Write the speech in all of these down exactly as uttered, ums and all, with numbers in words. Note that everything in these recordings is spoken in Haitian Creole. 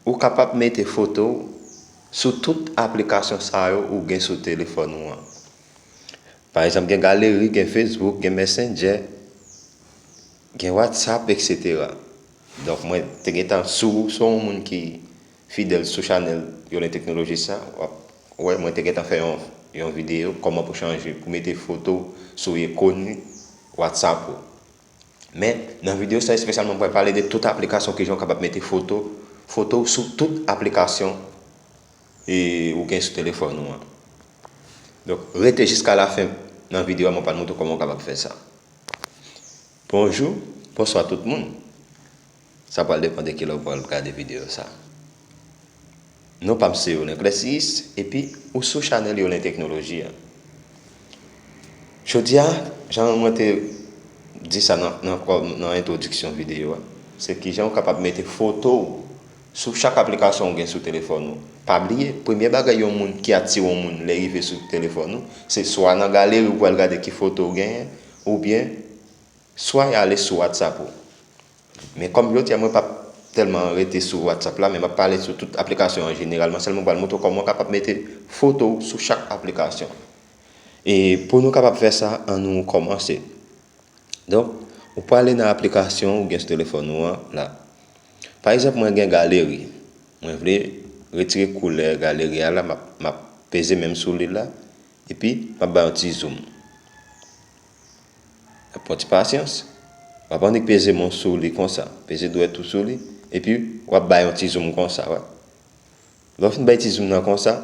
Ou kapab mete foto w sou tout aplikasyon sa yo ou gen sou telefòn ou an. Pa egzanp, gen galeri, gen Facebook, gen Messenger, gen WhatsApp, etsetera. Donk, mwen te gentan, si w se yon moun ki fidèl sou chanèl Yolen Teknoloji sa, w ap wè mwen te gentan fè yon, yon videyo kòman pou chanje, pou mete foto sou ikòn WhatsApp ou. Men, nan videyo sa espesyalman, mwen pral pale de tout aplikasyon, kijan w kapab mete foto, foto w sou tout aplikasyon e ou gen sou telefòn ou an. Donk, rete jiska lafen nan videyo a, mwen pral montre w kòman w kapab fè sa. Bonjou, bonswa tout moun. Sa pral depann de kilè w pral gade videyo sa. Non pa m se Yolen Clessis, epi ou sou chanèl Yolen Teknoloji a. Jodi a, jan mwen te di sa nan, nan, nan entwodiksyon videyo a, se kijan w kapab mete foto w sou chak aplikasyon w gen sou telefòn ou. Pa bliye, premye bagay yon moun ki atire yon moun lè rive sou telefòn ou, se swa nan galeri ou pral gade ki foto w genyen, oubyen swa y ale sou WhatsApp ou. Men kòm jodi a mwen p ap tèlman rete sou WhatsApp la, men m ap pale sou tout aplikasyon an jeneralman, sèlman m pral montre w kòman w kapab mete foto w sou chak aplikasyon. E pou nou kapab fè sa, ann nou kòmanse. Donk, ou prale nan aplikasyon ou gen sou telefòn ou an la. Pa egzanp, mwen gen galeri. Mwen vle retire koulè galeri a la, m ap, m ap peze men m sou li la, epi m ap bay yon ti zoom. N ap pran ti pasyans. W ap annik peze men w sou li konsa. Peze dwèt ou sou li. Epi, w ap bay yon ti zoom konsa, wè. Lè w fin bay ti zoom nan konsa,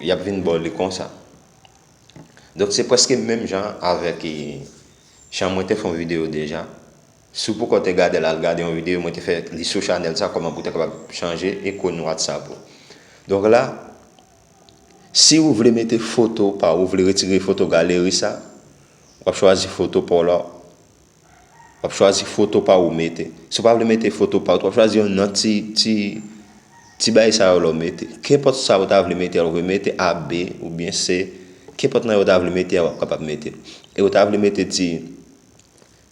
y ap vin ba w li konsa. Donk, se prèske menm jan avèk, e, jan mwen te fè yon videyo deja. Si w poko te gade l, al gade yon videyo mwen te fè li sou chanèl sa, kòman pou w te kapab chanje ikòn WhatsApp ou. Donk la, si w vle mete foto pa w, ou vle retire foto galeri sa, w ap chwazi foto pa w la, w ap chwazi foto pa w ou mete. Si w pa vle mete foto pa w, w ap chwazi youn nan ti, ti, ti bagay sa yo la w mete. Kenpòt sa w ta vle mete a, w vle mete A, B oubyen C, kenpòt nan yo w ta vle mete a, w ap kapab mete l. E w ta vle mete ti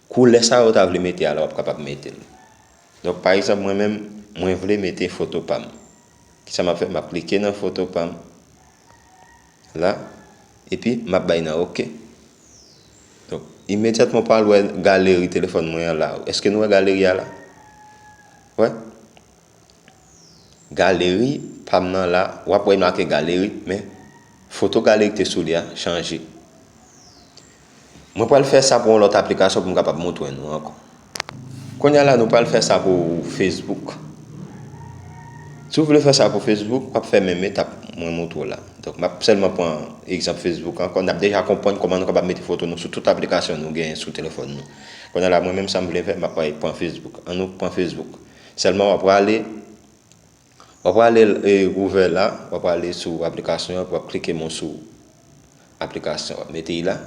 koulè sa yo w ta vle mete a la, w ap kapab mete l. Donk, pa egzanp, mwen menm, mwen vle mete foto pa m. Kisa m ap fè? M ap klike nan foto pa m la, epi m ap bay nan oke. Donk, imedyatman w pral wè galeri telefòn mwen an la. Èske nou wè galeri a la? Wè? Galeri pa m nan la, w ap wè l make galeri, men foto galeri ki te sou li a chanje. Mwen pral fè sa pou yon lòt aplikasyon pou m kapab montre nou ankò. Kounye a la, nou pral fè sa pou Facebook. Si w vle fè sa pou Facebook, w ap fè menm etap mwen montre w la. Donk, m ap sèlman pran egzanp Facebook ankò. N ap deja konprann kòman nou kapab mete foto nou sou tout aplikasyon nou genyen sou telefòn nou. Kounye a la, mwen menm sa m vle fè, m ap pran Facebook. Ann nou pran Facebook. Sèlman w ap prale, w ap prale, e, ouvè la, w ap prale sou aplikasyon an, w ap klike men w sou aplikasyon, w ap mete l la.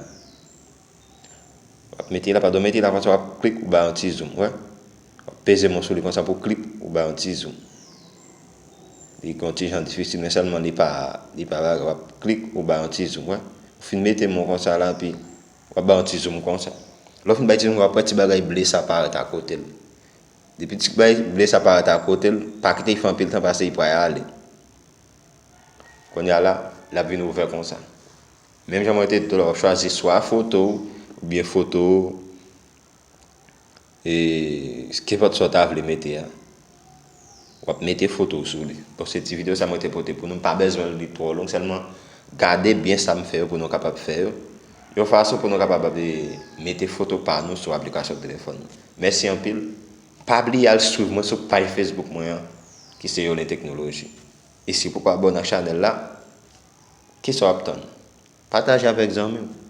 W ap mete l la, padon, mete l la konsa, w ap klik, ou bay yon ti zoom, wè. W ap peze men w sou li konsa pou klik, ou bay yon ti zoom. Li gen yon ti jan difisil, men sèlman li pa, li pa bagay, w ap klik, ou bay yon ti zoom, wè. Ou fin mete men w konsa la, epi w ap bay yon ti zoom konsa. Lè w fin bay ti zoom, w ap wè ti bagay ble sa parèt akote l. Depi ti bagay ble sa parèt akote l, pa kite l fè anpil tan paske li pral ale. Kounye a la, l ap vin ouvè konsa. Menm jan mwen te di w la, w ap chwazi swa foto w, oubyen foto, e, kenpòt sa w ta vle mete a. W ap mete foto w sou li. Bon, se ti videyo sa mwen te pote pou nou. M pa bezwen li twò long, sèlman gade byen sa m fè yo pou nou kapab fè yo. Yon fason pou nou kapab, e, mete foto pa nou sou aplikasyon telefòn nou. Mèsi anpil. Pa bliye al swiv mwen sou paj Facebook mwen an, ki se Yolen Teknoloji. E si w poko abòne ak chanèl la, kisa w ap tann? Pataje avèk zanmi w.